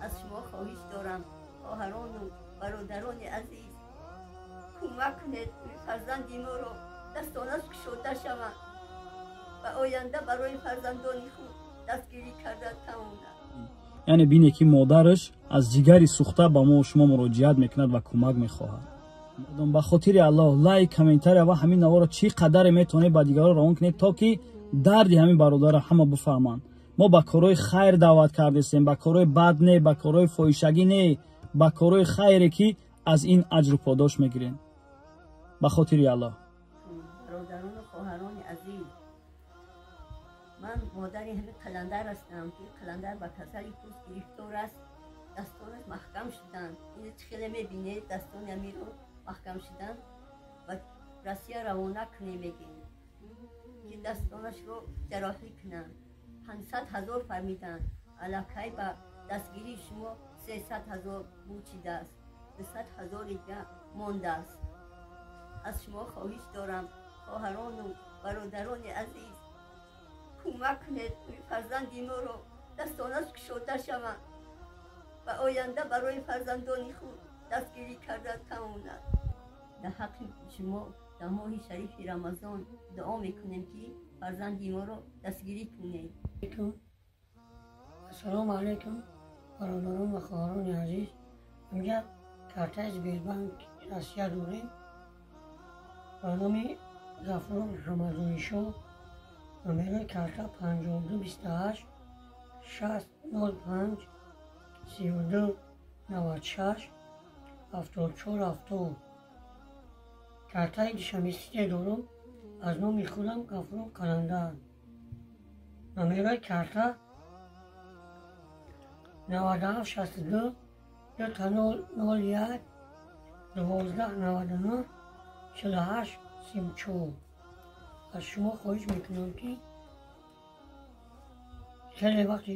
Аз шумо хоҳиш дорам, хоҳарону бародарони азиз, кӯмак кунед, фарзанди моро дастонаш кушода шаванд ва оянда барои фарзандони худ дастгирӣ карда тавонад. Яъне бине, ки модараш аз ҷигари сӯхта ба мо шумо муроҷиат мекунад ва кӯмак мехоҳад. Ба хотири Аллоҳ, лайк, комментария ва ҳамин наворо чӣ қадаре метавонед, ба дигарон равон кунед, то ки дарди ҳамин бародарро ҳама бифаҳманд. Мо ба корҳои хайр даъват кардестем, ба корҳои бад не, ба корҳои фоҳишагӣ не, ба корҳои хайре, ки аз ин аҷру подош мегирем. Ба хотири Аллоҳ. Бародарону хоҳарони азиз, ман модари ҳамин Қаландар ҳастам, ки Қаландар ба касали пӯст гирифтор аст. Дастонаш маҳкам шуданд. Ин чӣ хеле мебинед, дастони амиро маҳкам шуданд. Ба Россия равона кунем мегем, ки дастонашро ҷарроҳӣ кунанд. 500 000 фармиданд. Аллакай ба дастгирии шумо 300 000 бучидааст, 200 000-и дига мондааст. Аз шумо хоҳиш дорам, хоҳарону бародарони азиз, кӯмак кунед, фарзанди моро дастонаш кушода шаванд ва оянда барои фарзандони худ дастгирӣ карда тавонад. Дар ҳаққи шумо дар моҳи шарифи Рамазон дуо мекунем, ки фарзанди моро дастгирӣ кунед. Ассалому алайкум, бародарон ва хоҳарони азиз. Инҷа картаи Сбербанк Россия дорем ба номи Гафур Рамазонишоҳ. Номерои карта 5228 6005 3296 7470. Картаи Душанбе дорам аз номи худам, Гафур Қаландар. Номерои карта 9762 0001 1299 4834. Аз шумо хоҳиш мекунам, ки хеле вақти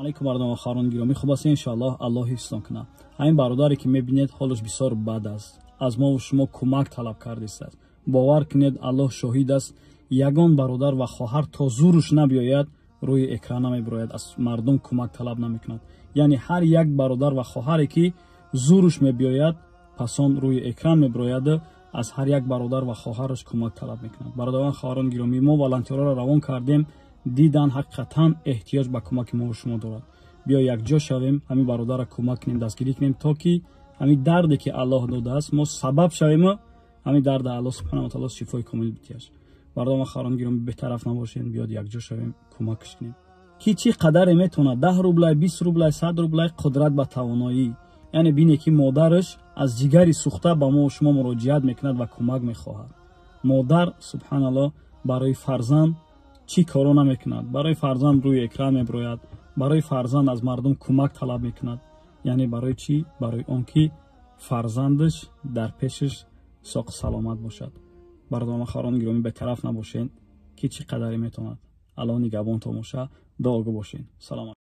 Алайкум, бародарон, хоҳарони гиромӣ, хуб аст, иншоаллоҳ, Аллоҳ ҳифзтон кунад. Ҳамин бародаре, ки мебинед, ҳолаш бисёр бад аст, аз мову шумо кӯмак талаб кардистааст. Бовар кунед, Аллоҳ шоҳид аст, ягон бародар ва хоҳар то зуруш набиёяд, рӯи экран намебирояд, аз мардум кӯмак талаб намекунад. Яъне ҳар як бародар ва хоҳаре, ки зуруш мебиёяд, пас он рӯи экран мебирояд, аз ҳар як бародар ва хоҳараш кӯмак талаб мекунад. Бародарон, хоҳарони гиромӣ, мо волонтёрҳоро равон кардем, дидан, ҳақиқатан эҳтиёҷ ба кӯмаки мову шумо дорад. Биё, якҷо шавем, ҳамин бародарро кӯмак кунем, дастгирӣ кунем, то ки ҳамин дарде, ки Аллоҳ додааст, мо сабаб шавему ҳамин дарда Аллоҳ субҳана ватаоло шифои комил битияш. Бародарон, хоҳарони гиромӣ, бетараф набошем, биёд, якҷо шавем, кӯмакш кунем. Ки чӣ қадаре метавонад: 10 рублай, 20 рублай, 100 рублай, қудрат ба тавоноӣ. Яъне бине, ки модараш аз ҷигари сӯхта ба мо шумо муроҷиат мекунад ва кӯмак мехоҳад. Модар, субҳаналлоҳ, барои фарзанд чӣ коро намекунад? Барои фарзанд рӯи экран мебирояд, барои фарзанд аз мардум кӯмак талаб мекунад. Яъне барои чӣ? Барои он ки фарзандаш дар пешаш соқу саломат бошад. Бародарон, хоҳарони гиромӣ, бетараф набошед. Ки чӣ қадаре метавонад, Аллоҳ нигаҳбонтон боша, дуогӯ бошед. Салом.